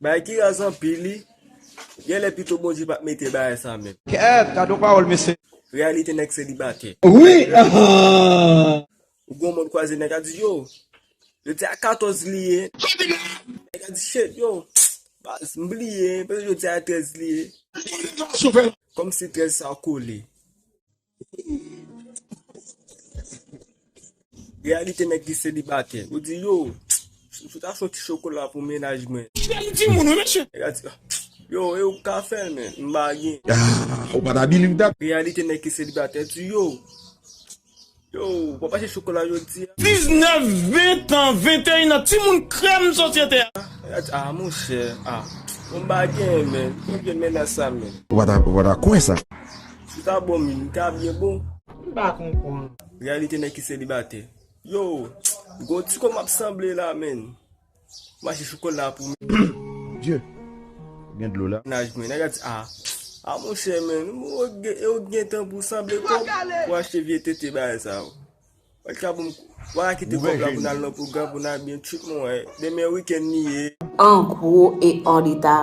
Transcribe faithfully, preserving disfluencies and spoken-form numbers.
Bagay ki raz anpil wi. Genlè pito Bondye pa t mete bagay sa menm. Kèt, gade yon pawòl mesye. Reyalite nèg selibatè. Wi, ahan. Ou gon moun kwaze nèg a di yo. Yo di a katòz li ye. Nèg a di shit yo. Baz, m bliye, paske yo di a trèz li ye. Kòmsi trèz sa kole. Reyalite nèg ki selibatè. Ou di yo, m sot achte yon ti chokola pou mennaj mwen. Bèl timoun wi mesye. Nèg a di, yo, e ou ka fè l men, m pa gen. Ah, ou pa ta believe that. Reyalite nèg ki selibatè di yo. Yo, w ap achte chokola jodi a. Diznèf, ven tan, venteyen an, timoun krèm sosyete a. Nèg a di, ah monchè, ah. M pa gen men, m gen mennaj sa men. Ou pa ta, ou pa ta kwè sa. Si w ta bon moun, m ta byen bon. M pa konprann. Reyalite nèg ki selibatè. Yo, gon ti kò m ap sanble la menn. M achte chokola pou men. Dye, gen dlo la. Mennaj mwen, nèg a di, ah. Ah monchè menn, ou gen tan pou sanble kòb pou achte vye tete bagay sa yo. Wè ka bon, wè kite kòb la pou n al nan pwogram pou n al byen trip mwen. Demen wikenn li ye. En gros et en détail.